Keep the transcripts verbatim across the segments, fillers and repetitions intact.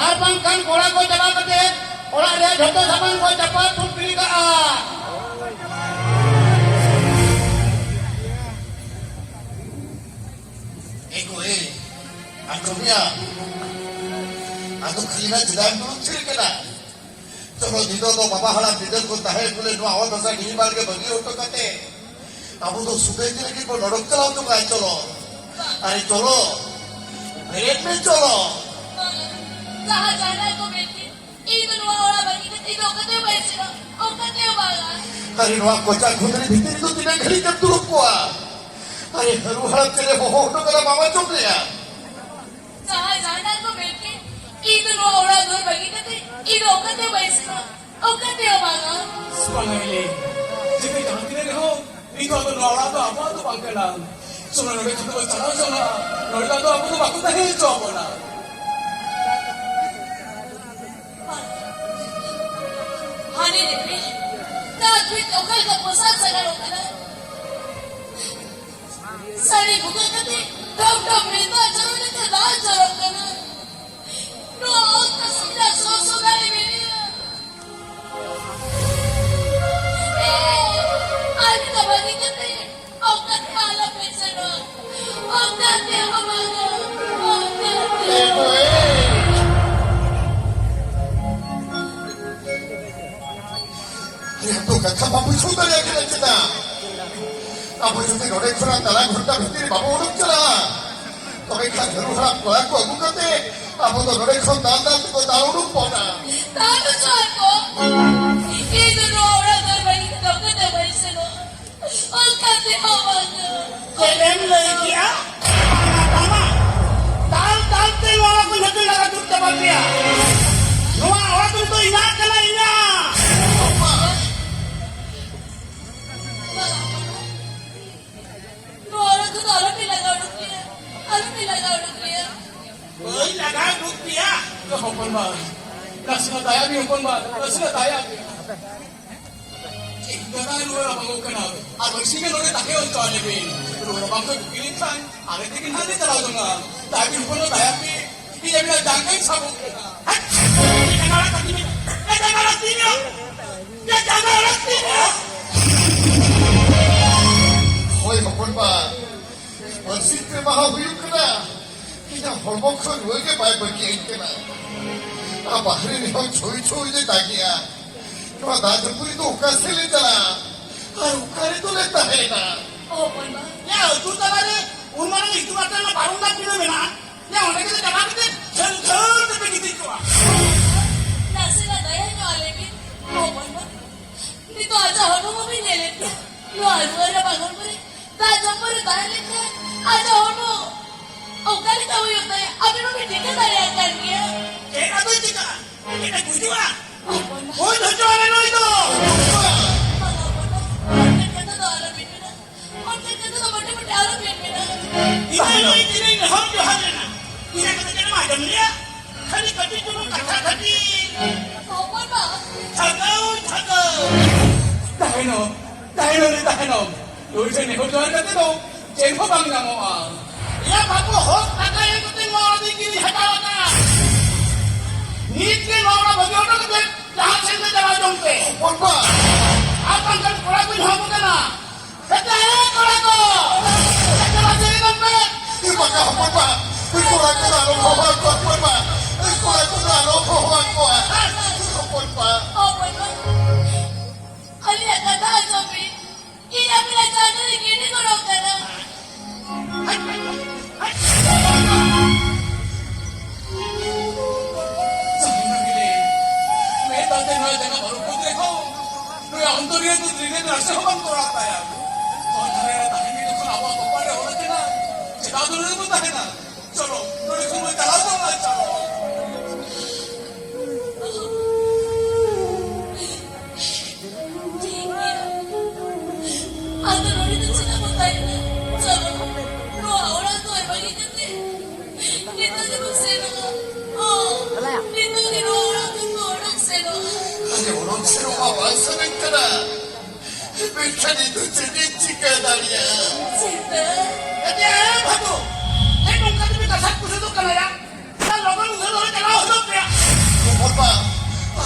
ᱟᱨ ᱵᱟᱝᱠᱷᱟᱱ ᱠᱚᱲᱟ ᱠᱚ ᱪᱟᱞᱟᱣ ᱠᱟᱛᱮ ᱚᱲᱟᱜ ᱨᱮᱭᱟᱜ ᱡᱷᱚᱛᱚ ᱥᱟᱢᱟᱱ ᱠᱚ ᱪᱟᱯᱟᱫ ᱛᱩᱫ ᱜᱤᱰᱤ ᱠᱟᱜᱼᱟ᱾ ᱮ ᱜᱳ, ᱮ, ᱟᱸᱡᱚᱢᱮᱭᱟ? ᱟᱫᱚ ᱠᱷᱟᱹᱞᱤ ᱱᱟᱜ ᱪᱮᱫᱟᱜ ᱮᱢ ᱫᱩᱲᱩᱵ ᱛᱷᱤᱨ ᱠᱟᱱᱟ? ᱪᱚᱞᱚ, ᱧᱤᱫᱟᱹ ᱫᱚ ᱵᱟᱵᱟ ᱦᱟᱲᱟᱢ ᱵᱤᱫᱟᱹᱞ ᱠᱚ ᱛᱟᱦᱮᱸ ᱠᱚᱞᱮ ᱱᱚᱣᱟ ᱚᱛ ᱦᱟᱥᱟ ᱰᱤᱦᱤ ᱵᱟᱲᱜᱮ ᱵᱟᱹᱜᱤ ᱦᱚᱴᱚ ᱠᱟᱛᱮ ᱟᱵᱚ ᱫᱚ ᱥᱩᱫᱟᱹᱭ ᱛᱮ ᱞᱟᱹᱜᱤᱫ ᱵᱚᱱ ᱚᱰᱚᱠ ᱪᱟᱞᱟᱣ ᱦᱚᱴᱚ ᱠᱟᱜᱼᱟ᱾ ᱪᱚᱞᱚ, ᱟᱨᱮ ᱪᱚᱞᱚ, ᱵᱮᱨᱮᱫ ᱢᱮ, ᱪᱚᱞᱚ᱾ ᱵᱟᱝᱟ, ᱡᱟᱦᱟᱸ ᱡᱟᱦᱟᱱᱟᱜ ᱠᱚ ᱢᱮᱱ ᱠᱮᱫ, ᱤᱧ ᱫᱚ ᱱᱚᱣᱟ ᱚᱲᱟᱜ ᱵᱟᱹᱜᱤ ᱠᱟᱛᱮ ᱤᱧ ᱫᱚ ᱚᱠᱟᱛᱮ ᱦᱚᱸ ᱵᱟᱹᱧ ᱥᱮᱱᱚᱜ, ᱚᱠᱟᱛᱮ ᱦᱚᱸ ᱵᱟᱝᱟ᱾ ᱟᱨᱮ ᱱᱚᱣᱟ ᱠᱚᱪᱟ ᱠᱷᱩᱸᱫᱽᱨᱤ ᱵᱷᱤᱛᱤᱨ ᱨᱮᱫᱚ ᱛᱤᱱᱟᱹᱜ ᱜᱷᱟᱹᱲᱤᱡ ᱮᱢ ᱫᱩᱲᱩᱵ ᱠᱚᱜᱼᱟ? ᱟᱨᱮ ᱦᱟᱹᱨᱩ ᱦᱟᱲᱟᱢ ᱪᱮᱞᱮ ᱦᱚᱦᱚ ᱦᱚᱴᱚ ᱠᱟᱫᱟ ᱵᱟᱢ ᱟᱸᱡᱚᱢ ᱞᱮᱜᱼᱟ? ᱡᱟᱦᱟᱸᱭ ᱡᱟᱦᱟᱱᱟᱜ ᱠᱚ ᱢᱮᱱ ᱠᱮᱫ, ᱤᱧ ᱫᱚ ᱱᱚᱣᱟ ᱚᱲᱟᱜ ᱫᱩᱣᱟᱹᱨ ᱵᱟᱹᱜᱤ ᱠᱟᱛᱮ ᱤᱧ ᱫᱚ ᱚᱠᱟᱛᱮ ᱦᱚᱸ ᱵᱟᱹᱧ ᱥᱮᱱᱚᱜ, ᱚᱠᱟᱛᱮ ᱦᱚᱸ ᱵᱟᱝᱟ᱾ ᱵᱟᱝᱟ ᱦᱤᱞᱤ, ᱡᱩᱫᱤ ᱡᱟᱦᱟᱸ ᱛᱤᱱᱟᱹᱜ ᱨᱮᱦᱚᱸ ᱤᱧ ᱫᱚ ᱟᱫᱚ ᱱᱚᱣᱟ ᱚᱲᱟᱜ ᱫᱚ ᱟᱵᱚᱣᱟᱜ ᱫᱚ ᱵᱟᱝ ᱠᱟᱱᱟ᱾ ᱥᱚᱢᱚᱭ ᱱᱚᱰᱮ ᱡᱩᱫᱤ ᱵᱚᱱ ᱪᱟᱞᱟᱣ ᱪᱟᱞᱟᱜᱼᱟ, ᱱᱚᱰᱮ ᱫᱚ ᱟᱫᱚ ᱟᱵᱚ ᱫᱚ ᱵᱟᱠᱚ ᱛᱟᱦᱮᱸ ᱦᱚᱪᱚ ᱟᱵᱚᱱᱟ᱾ ᱦᱟᱱᱮ ᱧᱮᱞ ᱢᱮ, ᱠᱟᱴ ᱵᱷᱤᱛ ᱚᱠᱟ ᱞᱮᱠᱟ ᱯᱚᱥᱟᱜ ᱥᱟᱜᱟᱲᱚᱜ ᱠᱟᱱᱟ᱾ ᱥᱟᱹᱲᱤ ᱵᱷᱩᱜᱟᱹᱜ ᱠᱟᱛᱮ ᱰᱚᱢ ᱰᱚᱢ ᱢᱮᱫ ᱫᱟᱜ ᱡᱚᱨᱚ ᱞᱮᱠᱟ ᱫᱟᱜ ᱡᱚᱨᱚᱜ ᱠᱟᱱᱟ᱾ ᱱᱚᱣᱟ ᱚᱛ ᱦᱟᱥᱟ ᱨᱮᱱᱟᱜ ᱥᱚ ᱥᱚ ᱫᱟᱲᱮ ᱢᱮᱱᱟᱜᱼᱟ᱾ ᱮ, ᱟᱨ ᱢᱤᱫ ᱫᱷᱟᱣ ᱵᱟᱹᱜᱤ ᱠᱟᱛᱮ ᱚᱠᱟᱛᱮ ᱟᱞᱚᱯᱮ ᱥᱮᱱᱚᱜ᱾ ᱚᱠᱟᱛᱮ ᱦᱚᱸ ᱵᱟᱝᱟ᱾ ᱚᱠᱟᱛᱮ ᱦᱚᱸ᱾ ᱟᱞᱮ ᱫᱚ ᱠᱟᱛᱷᱟ ᱵᱟᱢ ᱵᱩᱡᱷᱟᱹᱣ ᱫᱟᱲᱮᱭᱟᱜ ᱠᱟᱱᱟ ᱪᱮᱫᱟᱜ? ᱟᱵᱚ ᱡᱩᱫᱤ ᱱᱚᱰᱮ ᱠᱷᱚᱱᱟᱜ ᱛᱟᱞᱟ ᱜᱷᱚᱱᱴᱟ ᱵᱷᱤᱛᱤᱨ ᱨᱮ ᱵᱟᱵᱚ ᱩᱰᱩᱠ ᱪᱟᱞᱟᱜᱼᱟ, ᱛᱚᱵᱮ ᱠᱷᱟᱱ ᱦᱟᱹᱨᱩ ᱦᱟᱲᱟᱢ ᱠᱚᱲᱟ ᱠᱚ ᱟᱹᱜᱩ ᱠᱟᱛᱮ ᱟᱵᱚ ᱫᱚ ᱱᱚᱰᱮ ᱠᱷᱚᱱ ᱫᱟᱞ ᱫᱟᱞ ᱛᱮᱠᱚ ᱫᱟᱞ ᱩᱰᱩᱠ ᱵᱚᱱᱟ᱾ ᱫᱟᱞ ᱦᱚᱪᱚ ᱟᱠᱚ᱾ ᱤᱧ ᱫᱚ ᱱᱚᱣᱟ ᱚᱲᱟᱜ ᱫᱩᱣᱟᱹᱨ ᱵᱟᱹᱜᱤ ᱠᱟᱛᱮ ᱚᱠᱟ ᱛᱮ ᱵᱟᱹᱧ ᱥᱮᱱᱚᱜᱼᱟ᱾ ᱚᱱᱠᱟ ᱛᱮᱦᱚᱸ ᱵᱟᱝᱟ᱾ ᱪᱮᱫ ᱮᱢ ᱞᱟᱹᱭ ᱠᱮᱜᱼᱟ? ᱵᱟᱝᱟ, ᱵᱟᱝᱟ᱾ ᱫᱟᱞ ᱫᱟᱞ ᱛᱮ ᱱᱚᱣᱟ ᱠᱚ ᱡᱷᱚᱛᱚ ᱞᱟᱜᱟ ᱛᱩᱫ ᱪᱟᱵᱟ ᱯᱮᱭᱟ᱾ ᱱᱚᱣᱟ ᱚᱲᱟᱜ ᱫᱚ ᱱᱤᱛᱚᱜ ᱤᱧᱟᱹᱜ ᱠᱟᱱᱟ, ᱤᱧᱟᱹᱜ᱾ ᱱᱚᱣᱟ ᱚᱲᱟᱜ ᱠᱷᱚᱱ ᱫᱚ ᱟᱞᱚᱯᱮ ᱞᱟᱜᱟ ᱩᱰᱩᱠ ᱞᱮᱭᱟ, ᱟᱞᱚᱯᱮ ᱞᱟᱜᱟ ᱩᱰᱩᱠ ᱞᱮᱭᱟ᱾ ᱵᱟᱹᱧ ᱞᱟᱜᱟ ᱩᱰᱩᱠ ᱯᱮᱭᱟ᱾ ᱦᱚᱯᱚᱱ ᱵᱟ, ᱱᱟᱥᱮᱱᱟᱜ ᱫᱟᱭᱟ ᱢᱮ ᱦᱚᱯᱚᱱ ᱵᱟ, ᱱᱟᱥᱮᱱᱟᱜ ᱫᱟᱭᱟ ᱢᱮ᱾ ᱪᱮᱫ ᱫᱟᱫᱟ ᱨᱩᱣᱟᱹ ᱨᱟᱵᱟᱝᱚᱜ ᱠᱟᱱᱟ? ᱟᱨ ᱵᱟᱹᱭᱥᱤ ᱜᱮ ᱱᱚᱰᱮ ᱛᱟᱦᱮᱸ ᱦᱚᱪᱚ ᱟᱞᱮ ᱵᱤᱱ᱾ ᱨᱩᱣᱟᱹ ᱨᱟᱵᱟᱝ ᱠᱷᱚᱱ ᱵᱩᱜᱤ ᱞᱮᱱᱠᱷᱟᱱ ᱟᱞᱮ ᱛᱮᱜᱮ ᱱᱟᱦᱟᱜ ᱞᱮ ᱪᱟᱞᱟᱣ ᱡᱚᱝᱟ᱾ ᱫᱟᱭᱟ ᱵᱤᱱ ᱦᱚᱯᱚᱱ ᱵᱟ, ᱫᱟᱭᱟ ᱯᱮ᱾ ᱤᱧ ᱟᱹᱵᱤᱱᱟᱜ ᱡᱟᱸᱜᱟᱧ ᱥᱟᱵᱚᱜ ᱠᱟᱱᱟ᱾ ᱦᱮᱸ? ᱡᱟᱸᱜᱟ ᱟᱲᱟᱜ ᱠᱟᱹᱛᱤᱧ ᱢᱮ᱾ ᱮ, ᱡᱟᱸᱜᱟ ᱟᱲᱟᱜ ᱛᱤᱧ ᱢᱮ᱾ ᱮ, ᱡᱟᱸᱜᱟ ᱟᱲᱟᱜ ᱛᱤᱧ ᱢᱮ᱾ ᱦᱳᱭ, ᱦᱚᱯᱚᱱ ᱵᱟ᱾ ᱢᱟᱱᱥᱤᱠ ᱯᱮ ᱢᱟᱦᱟ ᱦᱩᱭᱩᱜ ᱠᱟᱱᱟ᱾ ᱤᱧᱟᱹᱜ ᱦᱚᱲᱢᱚ ᱠᱷᱚᱱ ᱨᱩᱣᱟᱹ ᱜᱮ ᱵᱟᱭ ᱵᱟᱹᱜᱤᱭᱟᱹᱧ ᱠᱟᱱᱟ᱾ ᱟᱨ ᱵᱟᱦᱨᱮ ᱨᱮᱦᱚᱸ ᱪᱷᱩᱭ ᱪᱷᱩᱭ ᱞᱮ ᱫᱟᱜᱮᱜᱼᱟ᱾ ᱱᱚᱣᱟ ᱫᱟᱜ ᱡᱟᱹᱯᱩᱫ ᱨᱮᱫᱚ ᱚᱠᱟ ᱥᱮᱫ ᱞᱮ ᱪᱟᱞᱟᱜᱼᱟ? ᱟᱨ ᱚᱠᱟ ᱨᱮᱫᱚ ᱞᱮ ᱛᱟᱦᱮᱱᱟ? ᱚ, ᱵᱚᱭᱦᱟ, ᱭᱟ, ᱟᱹᱛᱩ ᱛᱟᱞᱟᱨᱮ ᱩᱱ ᱢᱟᱨᱟᱝ ᱤᱛᱩᱱ ᱟᱥᱲᱟ ᱨᱮᱱᱟᱜ ᱵᱟᱨᱚᱱᱫᱟ ᱯᱤᱸᱰᱟᱹ ᱢᱮᱱᱟᱜᱼᱟ᱾ ᱭᱟ, ᱚᱸᱰᱮ ᱜᱮ ᱪᱟᱞᱟᱣ ᱠᱟᱛᱮ ᱡᱷᱟᱹᱞ ᱡᱷᱟᱹᱞ ᱛᱮᱯᱮ ᱜᱤᱛᱤᱡ ᱠᱚᱜᱼᱟ᱾ ᱱᱟᱥᱮᱱᱟᱜ ᱫᱟᱭᱟ ᱧᱚᱜ ᱟᱞᱮ ᱵᱤᱱ᱾ ᱚ, ᱵᱚᱭᱦᱟ, ᱱᱤᱛᱚᱜ ᱟᱡᱟᱜ ᱦᱚᱲᱢᱚ ᱢᱟᱵᱤᱱ ᱧᱮᱞᱮᱫ ᱜᱮᱭᱟ᱾ ᱱᱚᱣᱟ ᱨᱩᱣᱟᱹ ᱨᱟᱵᱟᱝ ᱦᱚᱲᱢᱚ ᱨᱮ ᱫᱟᱜ ᱡᱟᱹᱯᱩᱫ ᱨᱮ ᱛᱟᱦᱮᱸ ᱞᱮᱱᱠᱷᱟᱱ ᱟᱡᱟᱜ ᱦᱚᱲᱢᱚ ᱚᱠᱟ ᱞᱮᱠᱟ ᱦᱩᱭᱩᱜ ᱛᱟᱭᱟ, ᱟᱵᱤᱱ ᱦᱚᱸᱵᱤᱱ ᱴᱷᱤᱠᱟᱹ ᱫᱟᱲᱮᱭᱟᱜ ᱠᱟᱱ ᱜᱮᱭᱟ᱾ ᱪᱮᱫ ᱟᱫᱚᱭ ᱪᱤᱠᱟᱹᱜᱼᱟ? ᱪᱮᱫ ᱮ ᱜᱩᱡᱩᱜᱼᱟ? ᱦᱳᱭ, ᱵᱚᱭᱦᱟ᱾ ᱦᱩᱭ ᱦᱚᱪᱚ ᱟᱞᱮ ᱱᱩᱭ ᱫᱚ᱾ ᱵᱟᱝᱟ, ᱵᱚᱭᱦᱟ᱾ ᱚᱱᱠᱟᱱ ᱠᱟᱛᱷᱟ ᱫᱚ ᱟᱞᱚᱵᱤᱱ ᱢᱮᱱᱟ᱾ ᱚᱱᱠᱟᱱ ᱠᱟᱛᱷᱟ ᱫᱚ ᱢᱚᱴᱮ ᱢᱚᱴᱮ ᱟᱞᱚᱵᱤᱱ ᱢᱮᱱᱟ᱾ ᱤᱧ ᱫᱚ ᱱᱩᱭ ᱛᱤᱱᱟᱹᱜ ᱤᱧ ᱱᱮᱦᱚᱨ ᱡᱚᱦᱟᱨ ᱞᱮᱱᱟ᱾ ᱤᱧᱟᱹᱜ ᱠᱟᱛᱷᱟ ᱪᱮᱫ ᱮᱢ ᱟᱸᱡᱚᱢ ᱞᱮᱭᱟ? ᱠᱷᱟᱹᱞᱤ ᱠᱟᱹᱴᱤᱡ ᱪᱩᱞᱩᱝ ᱠᱟᱛᱷᱟ ᱠᱷᱟᱹᱛᱤᱨ᱾ ᱦᱚᱯᱚᱱ ᱵᱟ᱾ ᱴᱷᱟᱹᱠᱟᱹᱣ, ᱴᱷᱟᱹᱠᱟᱹᱣ᱾ ᱛᱟᱦᱮᱱᱚᱜ, ᱛᱟᱦᱮᱱᱚᱜ ᱨᱮ ᱛᱟᱦᱮᱱᱚᱜ᱾ ᱱᱩᱭ ᱴᱷᱮᱱ ᱱᱮᱦᱚᱨ ᱡᱚᱦᱟᱨ ᱠᱟᱛᱮ ᱫᱚ ᱪᱮᱫ ᱦᱚᱸ ᱵᱟᱝ ᱧᱟᱢᱚᱜᱼᱟ᱾ ᱮᱭᱟ ᱵᱟᱹᱵᱩ, ᱦᱚᱠ ᱴᱟᱠᱟ ᱮᱢ ᱠᱟᱛᱮ ᱱᱚᱣᱟ ᱚᱲᱟᱜ ᱫᱚᱧ ᱠᱤᱨᱤᱧ ᱦᱟᱛᱟᱣ ᱟᱠᱟᱫᱼᱟ᱾ ᱱᱤᱛ ᱜᱮ ᱱᱚᱣᱟ ᱚᱲᱟᱜ ᱵᱟᱹᱜᱤ ᱦᱚᱴᱚ ᱠᱟᱛᱮ ᱡᱟᱦᱟᱸ ᱥᱮᱫ ᱜᱮ ᱪᱟᱞᱟᱣ ᱡᱚᱝ ᱯᱮ᱾ ᱦᱚᱯᱚᱱ ᱵᱟ᱾ ᱟᱨ ᱵᱟᱝᱠᱷᱟᱱ ᱠᱚᱲᱟ ᱠᱚᱧ ᱦᱚᱦᱚ ᱟᱠᱚ ᱠᱟᱱᱟ᱾ ᱦᱮᱸ, ᱦᱮᱸ, ᱠᱚᱲᱟ ᱠᱚ! ᱦᱮᱸ, ᱪᱟᱞᱟᱣ ᱥᱮᱱ ᱮᱱᱟᱢ ᱯᱮ᱾ ᱮ ᱵᱟᱠᱟ ᱦᱚᱯᱚᱱ ᱵᱟ, ᱩᱱᱤ ᱠᱚᱲᱟ ᱠᱚᱫᱚ ᱟᱞᱚᱢ ᱦᱚᱦᱚ ᱟᱠᱚᱣᱟ, ᱦᱚᱯᱚᱱ ᱵᱟ᱾ ᱩᱱᱤ ᱠᱚᱲᱟ ᱠᱚᱫᱚ ᱟᱞᱚᱢ ᱦᱚᱦᱚ ᱟᱠᱚᱣᱟ, ᱦᱚᱯᱚᱱ ᱵᱟ᱾ ᱦᱚᱯᱚᱱ ᱵᱟ, ᱟᱞᱮᱭᱟᱜ ᱠᱟᱛᱷᱟ ᱟᱸᱡᱚᱢ ᱢᱮ᱾ ᱤᱧ ᱟᱯᱮᱭᱟᱜ ᱡᱟᱸᱜᱟ ᱨᱮ ᱜᱤᱰᱤ ᱜᱚᱲᱚᱜ ᱠᱟᱱᱟ᱾ ᱡᱟᱦᱟᱸᱭ ᱱᱟᱜ ᱜᱮ ᱢᱮᱫ ᱛᱟᱞᱛᱮ ᱱᱚᱣᱟ ᱡᱟᱸᱜᱟ ᱵᱟᱹᱨᱩ ᱠᱚ ᱨᱮᱦᱚᱸ, ᱱᱩᱭ ᱚᱱᱛᱚᱨᱤᱭᱟᱹ ᱫᱚ ᱫᱤᱱ ᱨᱮ ᱱᱟᱥᱮ ᱦᱚᱸ ᱵᱟᱝ ᱛᱚᱨᱟᱣ ᱛᱟᱭᱟ᱾ ᱱᱚᱣᱟ ᱫᱷᱟᱨᱮ ᱨᱮ ᱛᱟᱦᱮᱸ ᱜᱮ ᱡᱚᱠᱷᱚᱱ ᱟᱵᱚᱣᱟᱜ ᱠᱚᱯᱟᱞ ᱨᱮ ᱚᱞ ᱟᱠᱟᱱᱟ, ᱪᱮᱫᱟᱜ ᱫᱚ ᱱᱚᱰᱮ ᱵᱚᱱ ᱛᱟᱦᱮᱱᱟ? ᱪᱚᱞᱚ, ᱱᱚᱰᱮ ᱠᱷᱚᱱ ᱵᱚᱱ ᱪᱟᱞᱟᱣ ᱠᱚᱜ ᱢᱟ, ᱪᱚᱞᱚ᱾ ᱴᱷᱤᱠ ᱜᱮᱭᱟ᱾ ᱟᱫᱚ ᱱᱚᱰᱮ ᱫᱚ ᱪᱮᱫᱟᱜ ᱵᱚᱱ ᱛᱟᱦᱮᱱᱟ? ᱪᱚᱞᱚ, ᱱᱚᱣᱟ ᱚᱲᱟᱜ ᱫᱩᱣᱟᱹᱨ ᱵᱟᱹᱜᱤ ᱠᱟᱛᱮ ᱱᱤᱛᱚᱜ ᱜᱮᱵᱚᱱ ᱥᱮᱱᱚᱜᱼᱟ᱾ ᱦᱚᱸ, ᱱᱤᱛᱚᱜ ᱜᱮ ᱱᱚᱣᱟ ᱚᱲᱟᱜ ᱠᱷᱚᱱ ᱵᱚᱱ ᱚᱰᱚᱠ ᱥᱮᱱᱚᱜᱼᱟ᱾ ᱟᱞᱮ ᱚᱰᱚᱠ ᱥᱮᱱᱚᱜ ᱢᱟ ᱵᱟᱝ ᱥᱟᱱᱟᱧ ᱠᱟᱱᱟ, ᱢᱮᱱᱠᱷᱟᱱ ᱤᱧ ᱫᱚ ᱪᱮᱫ ᱤᱧ ᱪᱤᱠᱟᱹ ᱫᱟᱲᱮᱭᱟᱜᱼᱟ? ᱪᱤᱱᱛᱟᱹ᱾ ᱮ ᱵᱷᱟᱹᱵᱩ, ᱦᱮᱸ, ᱱᱚᱝᱠᱟ ᱛᱮᱯᱮ ᱠᱟᱛᱷᱟ ᱠᱩᱥᱤ ᱫᱚ ᱠᱟᱱᱟ ᱭᱟ? ᱪᱟᱞ,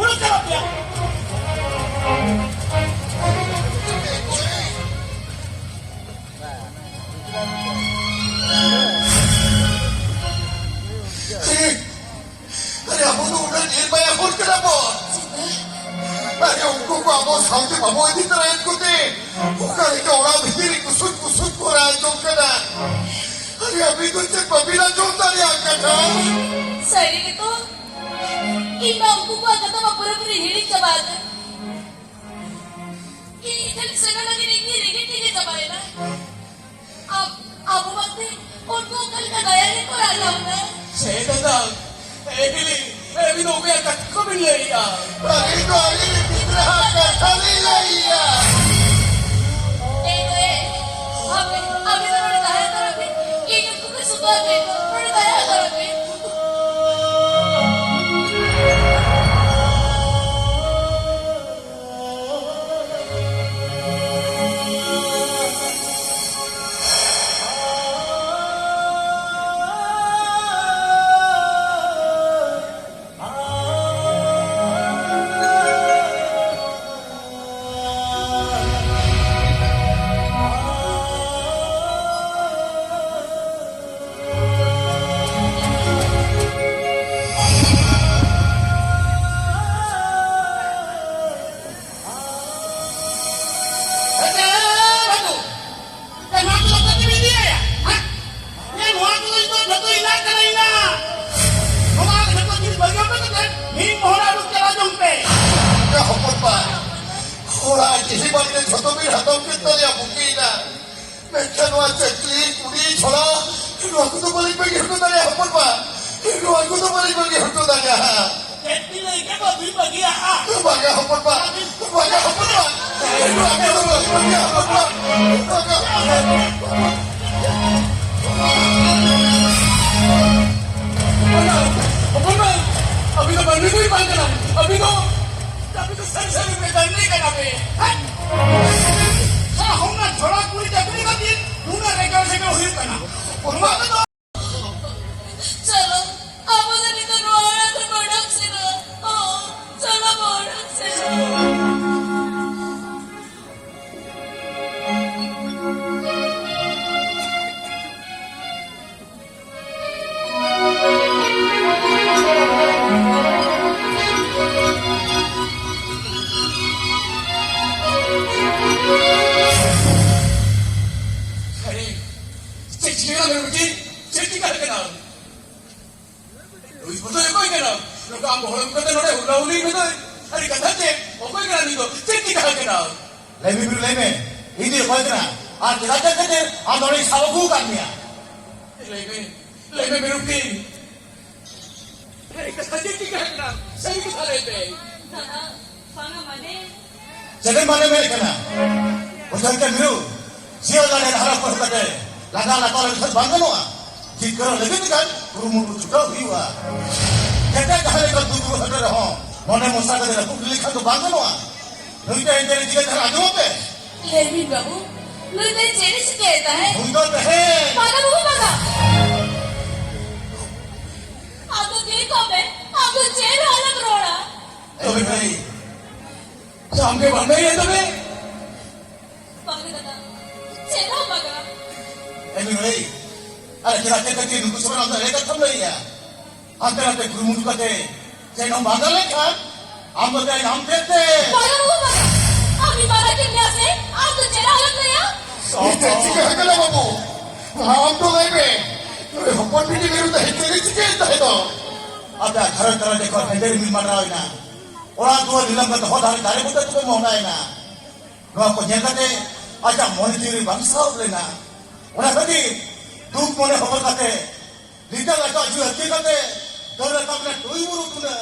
ᱩᱰᱩᱠ ᱪᱟᱞᱟᱜ ᱯᱮᱭᱟ᱾ ᱟᱨᱮ, ᱟᱵᱚ ᱫᱚ ᱩᱱᱟᱹᱜ ᱰᱷᱮᱨ ᱢᱟᱭᱟ ᱦᱚᱲ ᱠᱟᱱᱟ ᱵᱚᱱ᱾ ᱟᱨᱮ, ᱩᱱᱠᱩ ᱠᱚ ᱟᱵᱚ ᱥᱟᱶᱛᱮ ᱵᱟᱵᱚ ᱤᱫᱤ ᱛᱚᱨᱟᱭᱮᱫ ᱠᱚᱛᱮ, ᱚᱠᱟ ᱞᱮᱠᱟ ᱚᱲᱟᱜ ᱵᱷᱤᱛᱤᱨ ᱨᱮ ᱠᱩᱥᱩᱫ ᱠᱩᱥᱩᱫ ᱠᱚ ᱨᱟᱜ ᱡᱚᱝ ᱠᱟᱱᱟ᱾ ᱟᱨᱮ, ᱟᱹᱵᱤᱱ ᱫᱚ ᱪᱮᱫ ᱵᱟᱹᱵᱤᱱ ᱟᱸᱡᱚᱢ ᱫᱟᱲᱮᱭᱟᱜ ᱠᱟᱱᱟ? ᱥᱟᱹᱨᱤ ᱜᱮᱛᱚ, ᱤᱧ ᱢᱟ ᱩᱱᱠᱩ ᱠᱚᱣᱟᱜ ᱠᱟᱛᱷᱟ ᱢᱟ ᱯᱩᱨᱟᱹᱯᱩᱨᱤ ᱦᱤᱲᱤᱧ ᱪᱟᱵᱟ ᱟᱠᱟᱫ᱾ ᱤᱧ ᱴᱷᱮᱱ ᱥᱮᱱᱚᱜ ᱞᱟᱹᱜᱤᱫ ᱤᱧ ᱨᱮᱸᱜᱮᱡ ᱛᱮᱜᱮ ᱪᱟᱵᱟᱭᱮᱱᱟ᱾ ᱟᱵ-, ᱟᱵᱚ ᱵᱟᱝᱛᱮ ᱩᱱᱠᱩ ᱚᱠᱟ ᱞᱮᱠᱟ ᱫᱟᱭᱟ ᱜᱮᱠᱚ ᱨᱟᱜᱟ ᱦᱩᱱᱟᱹᱝ᱾ ᱥᱮ ᱫᱟᱫᱟ, ᱮ ᱵᱤᱞᱤ, ᱮ ᱵᱤᱞᱤ, ᱚᱠᱚᱭᱟᱜ ᱠᱟᱛᱷᱟ ᱠᱚᱵᱤᱱ ᱞᱟᱹᱭᱮᱜᱼᱟ? ᱟᱹᱞᱤᱧ ᱫᱚ ᱟᱹᱞᱤᱧ ᱨᱮᱱ ᱜᱤᱫᱽᱨᱟᱹ ᱦᱟᱜ ᱠᱟᱛᱷᱟ ᱞᱤᱧ ᱞᱟᱹᱭᱮᱜᱼᱟ᱾ ᱮ ᱜᱚᱭᱮ, ᱟᱵᱤᱱ, ᱟᱵᱤᱱ ᱫᱚ ᱱᱚᱰᱮ ᱛᱟᱦᱮᱸ ᱦᱟᱛᱟᱲᱚᱜ ᱵᱤᱱ᱾ ᱤᱧ ᱩᱱᱠᱩ ᱠᱚ ᱥᱩᱛᱩᱜ ᱟᱹᱜᱩᱭᱮᱫ ᱠᱚᱣᱟ᱾ ᱱᱚᱰᱮ ᱛᱟᱦᱮᱸ ᱦᱟᱛᱟᱲᱚᱜ ᱵᱤᱱ᱾ ᱮ ᱵᱟᱹᱵᱩ, ᱮ ᱱᱚᱣᱟ ᱠᱚᱫᱚ ᱚᱠᱚᱭ ᱛᱮᱢ ᱤᱫᱤᱭᱟᱭᱟ? ᱦᱮᱸ? ᱮ ᱱᱚᱣᱟ ᱠᱚᱫᱚ ᱤᱧ ᱫᱚ ᱡᱷᱚᱛᱚ ᱤᱧᱟᱜ ᱠᱟᱱᱟ, ᱤᱧᱟᱜ᱾ ᱱᱚᱣᱟ ᱡᱷᱚᱛᱚ ᱡᱤᱱᱤᱥ ᱵᱟᱹᱜᱤ ᱦᱚᱴᱚ ᱠᱟᱛᱮ ᱢᱤᱫ ᱢᱚᱦᱚᱲ ᱟᱹᱨᱩ ᱪᱟᱞᱟᱣ ᱡᱚᱝ ᱯᱮ᱾ ᱮ ᱦᱚᱯᱚᱱ ᱵᱟ, ᱦᱚᱲᱟᱜ ᱡᱤᱣᱤ ᱵᱟᱹᱲᱤᱡ ᱡᱷᱚᱛᱚ ᱵᱤᱱ ᱦᱟᱛᱟᱣ ᱠᱮᱫ ᱛᱟᱞᱮᱭᱟ, ᱵᱩᱜᱤᱭᱮᱱᱟ᱾ ᱢᱮᱱᱠᱷᱟᱱ ᱱᱚᱣᱟ ᱪᱟᱹᱠᱨᱤ, ᱠᱩᱲᱤ, ᱪᱷᱚᱲᱟ, ᱱᱚᱣᱟ ᱠᱚᱫᱚ ᱵᱟᱹᱞᱤᱧ ᱵᱟᱹᱜᱤ ᱦᱚᱴᱚ ᱫᱟᱲᱮᱭᱟᱜᱼᱟ, ᱦᱚᱯᱚᱱ ᱵᱟ᱾ ᱱᱚᱣᱟ ᱠᱚᱫᱚ ᱵᱟᱹᱞᱤᱧ ᱵᱟᱹᱜᱤ ᱦᱚᱴᱚ ᱫᱟᱲᱮᱭᱟᱜᱼᱟ᱾ ᱪᱮᱫ ᱵᱤᱱ ᱞᱟᱹᱭ ᱠᱮᱫ? ᱵᱟᱹᱵᱤᱱ ᱵᱟᱹᱜᱤᱭᱟᱜᱼᱟ? ᱵᱟᱝᱟ ᱦᱚᱯᱚᱱ ᱵᱟ, ᱵᱟᱝᱟ ᱦᱚᱯᱚᱱ ᱵᱟ, ᱱᱚᱣᱟ ᱠᱚᱫᱚ ᱵᱟᱹᱞᱤᱧ ᱵᱟᱹᱜᱤᱭᱟ ᱦᱚᱯᱚᱱ ᱵᱟ, ᱵᱟᱝᱟ᱾ ᱦᱚᱯᱚᱱ ᱵᱟ, ᱟᱹᱵᱤᱱ ᱫᱚ ᱢᱟᱹᱱᱢᱤ ᱵᱤᱱ ᱵᱟᱝ ᱠᱟᱱᱟ, ᱟᱹᱵᱤᱱ ᱫᱚ, ᱟᱹᱵᱤᱱ ᱫᱚ ᱥᱟᱹᱨᱤ ᱥᱟᱹᱨᱤ ᱵᱮ ᱰᱟᱹᱝᱨᱤ ᱠᱟᱱᱟ ᱵᱤᱱ᱾ ᱦᱮᱸ? ᱥᱟᱦᱚᱱᱟ ᱡᱷᱚᱲᱟ ᱠᱩᱲᱤ ᱪᱟᱹᱠᱨᱤ ᱠᱟᱛᱮ ᱱᱩᱱᱟᱹᱜ ᱨᱮᱸᱜᱮᱡ ᱥᱮᱸᱜᱮᱞ ᱦᱩᱭᱩᱜ ᱠᱟᱱᱟ᱾ ᱚᱱᱟ ᱠᱚᱫᱚ ᱪᱚᱞᱚ, ᱟᱵᱚ ᱫᱚ ᱱᱤᱛᱚᱜ ᱱᱚᱣᱟ ᱚᱲᱟᱜ ᱠᱷᱚᱱ ᱵᱚ ᱚᱰᱚᱠ ᱥᱮᱱᱚᱜᱼᱟ᱾ ᱦᱚᱸ, ᱪᱚᱞᱚ ᱵᱚ ᱚᱰᱚᱠ ᱥᱮᱱᱚᱜᱼᱟ᱾ ᱟᱨᱮ, ᱪᱮᱫ ᱪᱤᱠᱟᱹ ᱠᱟᱱᱟ ᱵᱤᱴᱤ? ᱪᱮᱫ ᱪᱤᱠᱟᱹ ᱠᱟᱱᱟ? ᱱᱩᱭ ᱠᱚᱫᱚᱭ ᱚᱠᱚᱭ ᱠᱟᱱᱟ? ᱱᱚᱝᱠᱟ ᱟᱢ ᱦᱚᱲ ᱟᱹᱜᱩ ᱠᱟᱛᱮ ᱱᱚᱰᱮ ᱦᱩᱞᱟᱹ ᱦᱩᱞᱤ ᱢᱮᱫᱚᱭ᱾ ᱟᱹᱰᱤ ᱠᱟᱛᱷᱟ ᱪᱮᱫ? ᱚᱠᱚᱭ ᱠᱟᱱᱟ ᱱᱩᱭ ᱫᱚ? ᱪᱮᱫ ᱪᱤᱠᱟᱹ ᱠᱟᱱᱟ? ᱞᱟᱹᱭ ᱢᱮ ᱵᱤᱨᱩ, ᱞᱟᱹᱭ ᱢᱮ᱾ ᱤᱧ ᱫᱚ ᱚᱠᱚᱭ ᱠᱟᱱᱟ? ᱟᱨ ᱪᱮᱫᱟᱜ ᱪᱮᱫ ᱠᱷᱟᱹᱛᱤᱨ ᱟᱢ ᱱᱚᱰᱮᱧ ᱥᱟᱵ ᱟᱹᱜᱩ ᱟᱠᱟᱫ ᱢᱮᱭᱟ? ᱞᱟᱹᱭ ᱢᱮ, ᱞᱟᱹᱭ ᱢᱮ ᱵᱤᱨᱩ ᱠᱤ? ᱟᱹᱰᱤ ᱠᱟᱛᱷᱟ ᱪᱮᱫ ᱪᱤᱠᱟᱹ ᱠᱟᱱᱟ? ᱥᱟᱹᱨᱤ ᱠᱟᱛᱷᱟ ᱞᱟᱹᱭ ᱢᱮ᱾ ᱫᱟᱫᱟ, ᱵᱟᱝᱟ ᱢᱟᱱᱮ, ᱪᱮᱫ ᱮᱢ ᱢᱟᱱᱮ ᱢᱮᱱᱮᱫ ᱠᱟᱱᱟ? ᱵᱩᱡᱷᱟᱹᱣ ᱠᱮᱫ ᱢᱤᱨᱩ, ᱡᱤᱭᱚᱱ ᱞᱟᱹᱜᱤᱫ ᱦᱟᱨᱟ ᱠᱚ ᱠᱟᱛᱮ ᱞᱟᱸᱜᱟ ᱞᱟᱛᱟᱨ ᱞᱮᱱᱠᱷᱟᱱ ᱵᱟᱝ ᱜᱟᱱᱚᱜᱼᱟ᱾ ᱡᱤᱛᱠᱟᱹᱨᱚᱜ ᱞᱟᱹᱜᱤᱫ ᱛᱮᱠᱷᱟᱱ ᱠᱩᱨᱩᱢᱩᱴᱩ ᱪᱷᱩᱴᱟᱹᱣ ᱦᱩᱭᱩᱜᱼᱟ᱾ ᱡᱮᱛᱮ ᱡᱟᱦᱟᱸ ᱞᱮᱠᱟ ᱫᱩᱠ ᱨᱩᱣᱟᱹ ᱦᱟᱹᱴᱟᱹ ᱨᱮᱦᱚᱸ ᱢᱚᱱᱮ ᱢᱚᱥᱟ ᱠᱟᱛᱮ ᱨᱟᱹᱯᱩᱫ ᱞᱮᱠᱷᱟᱱ ᱫᱚ ᱵᱟᱝ ᱜᱟᱱᱚᱜᱼᱟ᱾ ᱱᱩᱭ ᱫᱚ ᱮᱱᱛᱮ ᱡᱤᱣᱤ ᱡᱟᱦᱟᱸ ᱟᱸᱡᱚᱢ ᱯᱮ᱾ ᱞᱟᱹᱭ ᱵᱤᱱ ᱵᱟᱹᱵᱩ, ᱱᱩᱭ ᱫᱚ ᱪᱮᱫ ᱮ ᱪᱤᱠᱟᱹᱭᱮᱫ ᱛᱟᱦᱮᱸᱫ? ᱱᱩᱭ ᱫᱚ ᱛᱟᱦᱮᱸᱫ᱾ ᱵᱟᱝᱟ ᱵᱟᱹᱵᱩ, ᱵᱟᱝᱟ᱾ ᱟᱢ ᱫᱚ ᱛᱷᱤᱨ ᱠᱚᱜ ᱢᱮ, ᱟᱢ ᱫᱚ ᱪᱮᱫ ᱦᱚᱸ ᱟᱞᱚᱢ ᱨᱚᱲᱟ᱾ ᱛᱚᱵᱮ ᱵᱷᱟᱹᱭ, ᱟᱢ ᱜᱮ ᱵᱟᱢ ᱞᱟᱹᱭᱟ ᱛᱚᱵᱮ? ᱵᱟᱝᱟ ᱫᱟᱫᱟ, ᱪᱮᱫ ᱦᱚᱸ ᱵᱟᱝᱟ᱾ ᱮ ᱵᱷᱟᱹᱭ, ᱟᱨ ᱪᱮᱫᱟᱜ ᱪᱮᱫ ᱠᱷᱟᱹᱛᱤᱨ ᱱᱩᱠᱩ ᱥᱟᱢᱟᱝ ᱨᱮ ᱟᱢ ᱫᱚ ᱮᱲᱮ ᱠᱟᱛᱷᱟᱢ ᱞᱟᱹᱭᱮᱜᱼᱟ? ᱦᱟᱱᱛᱮ ᱱᱟᱛᱮ ᱠᱩᱨᱩᱢᱩᱴᱩ ᱠᱟᱛᱮ ᱪᱮᱫ ᱦᱚᱸ ᱵᱟᱝ ᱜᱟᱱ ᱞᱮᱱᱠᱷᱟᱱ ᱟᱢ ᱫᱚ ᱛᱮᱦᱮᱧ ᱟᱢ ᱛᱮᱫ ᱛᱮ᱾ ᱵᱟᱝᱟ ᱵᱟᱹᱵᱩ, ᱵᱟᱝᱟ᱾ ᱟᱢ ᱢᱟᱱᱟ ᱠᱮᱫ ᱢᱮᱭᱟ ᱥᱮ, ᱟᱢ ᱫᱚ ᱪᱮᱫ ᱦᱚᱸ ᱟᱞᱚᱢ ᱞᱟᱹᱭᱟ᱾ ᱱᱤᱛᱚᱜ ᱪᱤᱠᱟᱹ ᱟᱠᱟᱱᱟ ᱵᱟᱹᱵᱩ? ᱟᱢ ᱫᱚ ᱞᱟᱹᱭ ᱢᱮ, ᱱᱩᱭ ᱦᱚᱯᱚᱱ ᱵᱤᱴᱤ ᱢᱤᱨᱩ ᱫᱚ ᱦᱮᱸᱫᱮ ᱨᱮ ᱪᱤᱠᱟᱹᱭᱮᱱ ᱛᱟᱦᱮᱸ ᱫᱚ? ᱟᱯᱮᱭᱟᱜ ᱜᱷᱟᱨᱚᱸᱡᱽ ᱛᱟᱞᱟ ᱡᱚᱠᱷᱚᱱ ᱦᱮᱸᱫᱮ ᱨᱤᱢᱤᱞ ᱢᱟᱰᱨᱟᱣ ᱮᱱᱟ, ᱚᱲᱟᱜ ᱫᱩᱣᱟᱹᱨ ᱱᱤᱞᱟᱢ ᱠᱟᱛᱮ ᱦᱚᱨ ᱫᱷᱟᱨᱮ ᱫᱟᱨᱮ ᱵᱩᱴᱟᱹ ᱛᱮᱯᱮ ᱢᱚᱦᱰᱟᱭᱮᱱᱟ᱾ ᱱᱚᱣᱟ ᱠᱚ ᱧᱮᱞ ᱠᱟᱛᱮ ᱟᱡᱟᱜ ᱢᱚᱱᱮ ᱡᱤᱣᱤ ᱨᱮ ᱵᱟᱝ ᱥᱟᱦᱚᱵ ᱞᱮᱱᱟ᱾ ᱚᱱᱟ ᱠᱷᱟᱹᱛᱤᱨ ᱫᱩᱠ ᱢᱚᱱᱮ ᱦᱚᱵᱚᱨ ᱠᱟᱛᱮ ᱱᱤᱛᱚᱜ ᱟᱡᱟᱜ ᱡᱤᱣᱤ ᱦᱟᱹᱛᱭᱟᱹᱨ ᱠᱟᱛᱮ ᱵᱩᱨᱩ ᱴᱩᱰᱟᱹ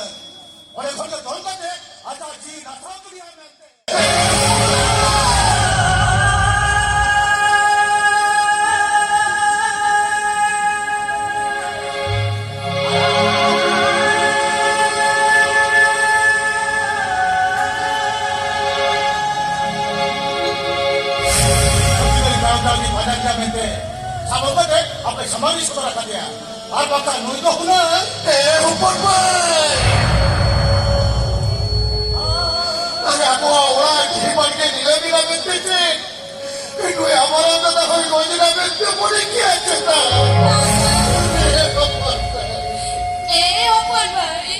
ᱚᱸᱰᱮ ᱠᱷᱚᱱ ᱜᱮ ᱫᱚᱱ ᱠᱟᱛᱮ ᱟᱡᱟᱜ ᱡᱤᱣᱤ ᱱᱟᱥᱟᱣ ᱠᱮᱫᱮᱭᱟ ᱢᱮᱱᱛᱮ᱾ ᱥᱟᱵ ᱠᱟᱛᱮ ᱟᱯᱮ ᱥᱟᱢᱟᱝ ᱨᱤᱧ ᱥᱚᱫᱚᱨ ᱟᱠᱟᱫᱮᱭᱟ᱾ ᱟᱨ ᱵᱟᱠᱷᱟᱱ ᱱᱩᱭ ᱫᱚ ᱦᱩᱱᱟᱹᱝ ᱮ ᱦᱚᱯᱚᱱ ᱢᱟᱹᱭ! ᱟᱨ ᱟᱵᱚᱣᱟᱜ ᱚᱲᱟᱜ ᱡᱷᱤ ᱵᱟᱲᱜᱮ ᱱᱤᱞᱟᱹᱢ ᱮᱱᱟ ᱢᱮᱱᱛᱮ ᱪᱮᱫ? ᱱᱩᱭ ᱟᱢᱟᱨᱟᱢ ᱫᱟᱫᱟ ᱦᱚᱸᱭ ᱜᱚᱡ ᱮᱱᱟ ᱢᱮᱱᱛᱮ ᱢᱚᱱᱮ ᱠᱮᱭᱟ ᱪᱮᱛᱟ? ᱮ ᱦᱚᱯᱚᱱ ᱢᱟᱹᱭ! ᱮ ᱦᱚᱯᱚᱱ ᱢᱟᱹᱭ!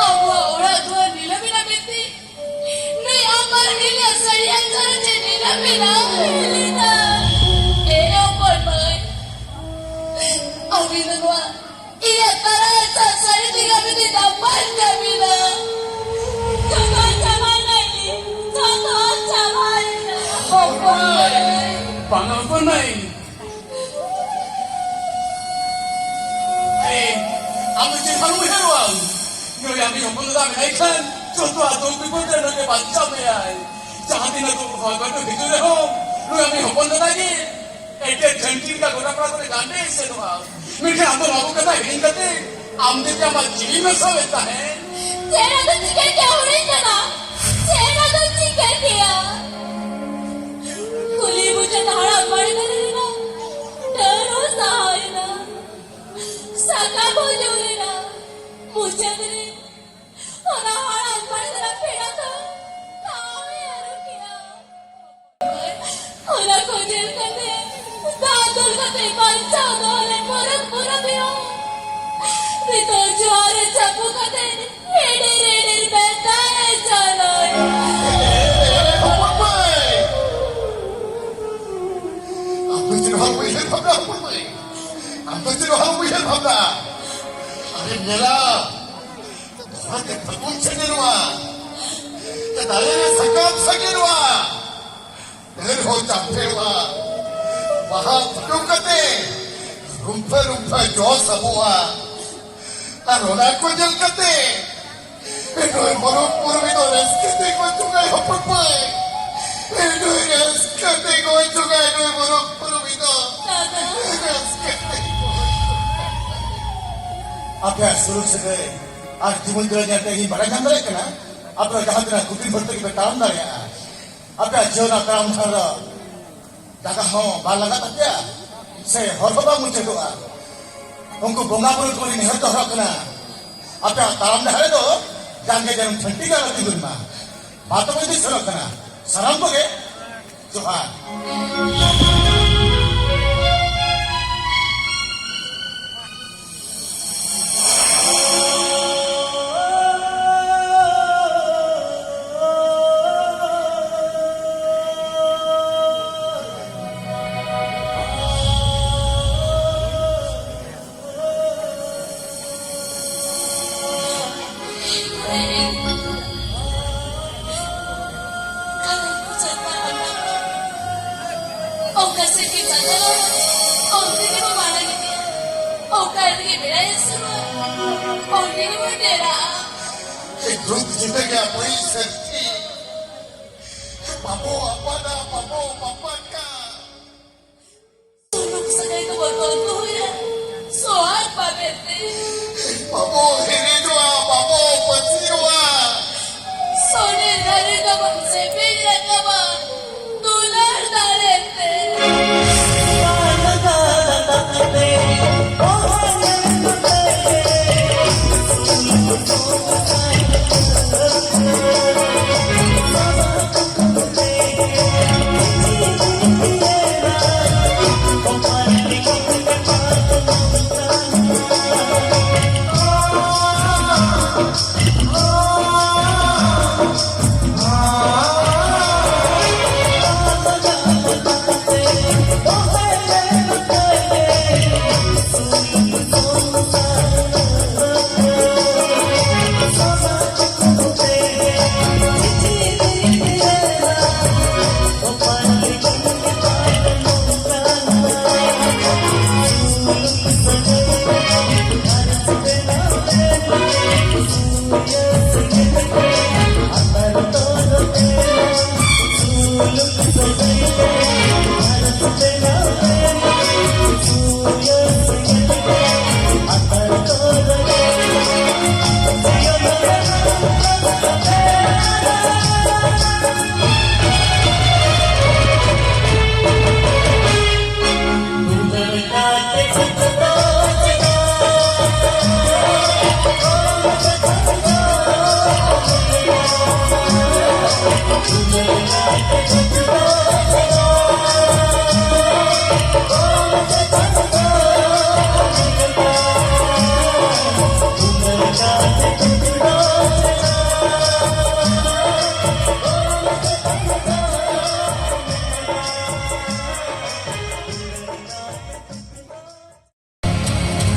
ᱟᱵᱚᱣᱟᱜ ᱚᱲᱟᱜ ᱫᱩᱣᱟᱹᱨ ᱱᱤᱞᱟᱹᱢ ᱮᱱᱟ ᱢᱮᱱᱛᱮ ᱱᱩᱭ ᱟᱢᱟᱨ ᱱᱤᱞᱟᱹ ᱥᱟᱹᱲᱤᱭᱟᱹ ᱪᱚᱨᱚᱡ ᱮ ᱱᱤᱞᱟᱹᱢ ᱮᱱᱟ ᱞᱤᱞᱤ ᱫᱟ᱾ ᱮ ᱦᱚᱯᱚᱱ ᱢᱟᱹᱭ! ᱟᱹᱵᱤᱱ ᱫᱚ ᱱᱚᱣᱟ ᱤᱭᱟᱹ ᱛᱟᱨᱟ ᱟᱪᱪᱷᱟ ᱥᱟᱹᱨᱤ ᱛᱮᱜᱮ ᱟᱹᱵᱤᱱ ᱫᱚ ᱱᱟᱯᱟᱭ ᱠᱟᱹᱢᱤ ᱫᱚ᱾ ᱡᱚᱛᱚ ᱪᱟᱵᱟᱭᱮᱱᱟ ᱞᱤᱧ, ᱡᱚᱛᱚ ᱪᱟᱵᱟᱭᱮᱱᱟ᱾ ᱦᱚᱯᱚᱱ ᱢᱟᱹᱭ᱾ ᱵᱟᱝᱟ ᱦᱚᱯᱚᱱ ᱢᱟᱹᱭ᱾ ᱮ, ᱟᱢ ᱫᱚ ᱪᱮᱫ ᱦᱚᱸ ᱟᱞᱚᱢ ᱩᱭᱦᱟᱹᱨᱚᱜᱼᱟ᱾ ᱱᱩᱭ ᱟᱢᱤᱡ ᱦᱚᱯᱚᱱ ᱫᱟᱫᱟ ᱢᱮᱱᱟᱭ ᱠᱷᱟᱱ ᱡᱚᱛᱚ ᱟᱛᱳ ᱵᱤᱯᱚᱫ ᱨᱮ ᱱᱩᱭ ᱜᱮ ᱵᱟᱧᱪᱟᱣ ᱢᱮᱭᱟᱭ᱾ ᱡᱟᱦᱟᱸ ᱛᱤᱱᱟᱹᱜ ᱠᱚ ᱦᱚᱭ ᱵᱟᱹᱨᱰᱩ ᱦᱤᱡᱩᱜ ᱨᱮᱦᱚᱸ ᱱᱩᱭ ᱟᱢᱤᱡ ᱦᱚᱯᱚᱱ ᱫᱟᱫᱟ ᱜᱮ ᱮᱴᱮᱫ ᱡᱷᱟᱹᱱᱴᱤ ᱞᱮᱠᱟ ᱜᱚᱴᱟ ᱯᱟᱲᱟ ᱠᱚᱨᱮ ᱜᱟᱱᱰᱮ ᱮᱥᱮᱫᱚᱜᱼᱟ᱾ ᱢᱮᱱᱠᱷᱟᱱ ᱟᱢ ᱫᱚ ᱱᱚᱣᱟ ᱠᱚ ᱠᱟᱛᱷᱟ ᱦᱤᱲᱤᱧ ᱠᱟᱛᱮ ᱟᱢ ᱛᱮᱜᱮ ᱟᱢᱟᱜ ᱡᱤᱣᱤᱢ ᱱᱟᱥᱟᱣᱮᱫ ᱛᱟᱦᱮᱸᱫ᱾ ᱪᱮᱫ ᱟᱫᱚ ᱪᱤᱠᱟᱹ ᱠᱮᱭᱟ ᱦᱩᱰᱤᱧ ᱫᱟᱫᱟ? ᱪᱮᱫ ᱟᱫᱚ ᱪᱤᱠᱟᱹ ᱠᱮᱭᱟ? ᱠᱩᱞᱦᱤ ᱢᱩᱪᱟᱹᱫ ᱦᱟᱲᱟᱢ ᱵᱟᱲᱮ ᱫᱟᱨᱮ ᱨᱮᱱᱟᱜ ᱰᱟᱹᱨ ᱦᱚᱸ ᱥᱟᱦᱟᱣ ᱮᱱᱟ, ᱥᱟᱠᱟᱢ ᱦᱚᱸ ᱧᱩᱨ ᱮᱱᱟ᱾ ᱢᱩᱪᱟᱹᱫ ᱨᱮ ᱚᱱᱟ ᱦᱟᱲᱟᱢ ᱵᱟᱲᱮ ᱫᱟᱨᱮ ᱯᱮᱲᱟ ᱫᱚ ᱴᱷᱟᱶ ᱮ ᱟᱹᱨᱩ ᱠᱮᱜᱼᱟ᱾ ᱚᱱᱟ ᱠᱚ ᱧᱮᱞ ᱠᱟᱛᱮ, ᱫᱟᱜ ᱫᱩᱞ ᱠᱟᱛᱮ ᱵᱟᱧᱪᱟᱣ ᱫᱚᱦᱚ ᱞᱮ ᱯᱚᱨᱚᱵ ᱯᱚᱨᱚᱵ ᱮᱦᱚᱵ᱾ ᱱᱤᱛᱚᱜ ᱡᱚᱦᱟᱨ ᱨᱮ ᱪᱟᱯᱚ ᱠᱟᱛᱮ ᱮᱰᱮᱨ ᱮᱰᱮᱨ ᱢᱮᱛᱟᱭ ᱪᱟᱞᱟᱭ᱾ ᱦᱚᱯᱚᱱ ᱢᱟᱹᱭ! ᱟᱢ ᱫᱚ ᱪᱮᱫ ᱦᱚᱸ ᱟᱞᱚᱢ ᱩᱭᱦᱟᱹᱨ ᱵᱷᱟᱵᱽᱱᱟ, ᱦᱚᱯᱚᱱ ᱢᱟᱹᱭ᱾ ᱟᱢ ᱫᱚ ᱪᱮᱫ ᱦᱚᱸ ᱟᱞᱚᱢ ᱩᱭᱦᱟᱹᱨ ᱵᱷᱟᱵᱽᱱᱟ᱾ ᱟᱨᱮᱢ ᱧᱮᱞᱟ, ᱱᱚᱣᱟ ᱜᱮ ᱯᱷᱟᱹᱜᱩᱱ ᱥᱮᱴᱮᱨᱚᱜᱼᱟ᱾ ᱫᱟᱨᱮ ᱨᱮ ᱥᱟᱠᱟᱢ ᱥᱟᱜᱮᱱᱚᱜᱼᱟ᱾ ᱰᱟᱹᱨ ᱦᱚᱸ ᱪᱟᱯᱮᱜᱼᱟ, ᱵᱟᱦᱟ ᱯᱷᱩᱴᱟᱹᱣ ᱠᱟᱛᱮ ᱨᱩᱢᱯᱷᱟᱹ ᱨᱩᱢᱯᱷᱟᱹ ᱡᱚ ᱥᱟᱵᱚᱜᱼᱟ᱾ ᱟᱨ ᱚᱱᱟ ᱠᱚ ᱧᱮᱞ ᱠᱟᱛᱮ ᱱᱩᱭ ᱢᱩᱨᱩᱠ ᱯᱩᱨᱩᱵᱤ ᱫᱚ ᱨᱟᱹᱥᱠᱟᱹ ᱛᱮ ᱜᱚᱡ ᱪᱚᱸᱜᱟᱭ ᱦᱚᱯᱚᱱ ᱢᱟᱹᱭ᱾ ᱱᱩᱭ ᱨᱟᱹᱥᱠᱟᱹ ᱛᱮ ᱜᱚᱡ ᱪᱚᱸᱜᱟᱭ ᱱᱩᱭ ᱢᱩᱨᱩᱠ ᱯᱩᱨᱩᱵᱤ ᱫᱚ᱾ ᱫᱟᱫᱟ᱾ ᱨᱟᱹᱥᱠᱟᱹ ᱛᱮ ᱜᱚᱡ ᱪᱚᱸᱜᱟᱭ᱾ ᱟᱯᱮᱭᱟᱜ ᱥᱩᱞᱩᱠ ᱥᱟᱹᱜᱟᱹᱭ ᱟᱨ ᱡᱩᱢᱤᱫ ᱫᱩᱞᱟᱹᱲ ᱧᱮᱞᱛᱮ ᱤᱧ ᱵᱟᱲᱟᱭ ᱧᱟᱢ ᱫᱟᱲᱮᱭᱟᱜ ᱠᱟᱱᱟ, ᱟᱯᱮ ᱫᱚ ᱡᱟᱦᱟᱸ ᱛᱤᱱᱟᱹᱜ ᱠᱩᱴᱤᱨ ᱵᱷᱚᱨᱛᱤ ᱜᱮᱯᱮ ᱛᱟᱲᱟᱢ ᱫᱟᱲᱮᱭᱟᱜᱼᱟ᱾ ᱟᱯᱮᱭᱟᱜ ᱡᱤᱭᱚᱱ ᱨᱮᱱᱟᱜ ᱛᱟᱲᱟᱢ ᱰᱟᱦᱟᱨ ᱫᱚ ᱡᱟᱸᱜᱟ ᱦᱚᱸ ᱵᱟᱝ ᱞᱟᱸᱜᱟ ᱛᱟᱯᱮᱭᱟ, ᱥᱮ ᱦᱚᱨ ᱦᱚᱸ ᱵᱟᱝ ᱢᱩᱪᱟᱹᱫᱚᱜᱼᱟ᱾ ᱩᱱᱠᱩ ᱵᱚᱸᱜᱟ ᱵᱩᱨᱩ ᱠᱚᱞᱤᱧ ᱱᱮᱦᱚᱨ ᱫᱚᱦᱚᱨᱚᱜ ᱠᱟᱱᱟ, ᱟᱯᱮᱭᱟᱜ ᱛᱟᱲᱟᱢ ᱰᱟᱦᱟᱨ ᱨᱮᱫᱚ ᱡᱟᱸᱜᱮ ᱡᱟᱹᱱᱩᱢ ᱴᱷᱟᱹᱱᱴᱤ ᱜᱮ ᱟᱞᱚ ᱛᱤᱸᱜᱩᱱ ᱢᱟ᱾ ᱢᱟ ᱛᱚᱵᱮ ᱤᱧ ᱥᱮᱱᱚᱜ ᱠᱟᱱᱟ᱾ ᱥᱟᱱᱟᱢ ᱠᱚᱜᱮ ᱡᱚᱦᱟᱨ᱾ ᱚᱠᱟ ᱥᱮᱫ ᱜᱮ ᱪᱟᱞᱟᱜᱼᱟ, ᱚᱱᱛᱮ ᱜᱮᱵᱚ ᱢᱟᱲᱟᱝ ᱤᱫᱤᱭᱟ᱾ ᱚᱠᱟ ᱨᱮᱜᱮ ᱵᱮᱲᱟᱭ ᱦᱟᱹᱥᱩᱨᱚᱜᱼᱟ, ᱚᱸᱰᱮ ᱜᱮᱵᱚ ᱰᱮᱨᱟᱜᱼᱟ᱾ ᱮ ᱫᱩᱠ ᱡᱤᱸᱫᱟᱹᱜᱤ ᱟᱵᱚᱭᱤᱡ ᱥᱟᱹᱨᱛᱷᱤ, ᱵᱟᱵᱚ ᱟᱯᱟᱱᱟ, ᱵᱟᱵᱚ ᱵᱟᱯᱟᱱᱟ᱾ ᱥᱩᱞᱩᱠ ᱥᱟᱹᱜᱟᱹᱭ ᱫᱚ ᱵᱚᱫᱚᱞ ᱫᱚ ᱦᱩᱭᱟ ᱥᱚᱦᱟᱜ ᱵᱟᱵᱮᱨ ᱛᱮ᱾ ᱵᱟᱵᱚ ᱦᱤᱨᱤᱡᱚᱜᱼᱟ, ᱵᱟᱵᱚ ᱯᱟᱹᱥᱤᱨᱚᱜᱼᱟ᱾ ᱥᱚᱱᱮᱨ ᱫᱟᱨᱮ ᱫᱚᱵᱚᱱ ᱥᱮᱯᱮᱧ ᱨᱟᱠᱟᱵᱟ ᱫᱩᱞᱟᱹᱲ ᱫᱟᱲᱮ ᱛᱮ᱾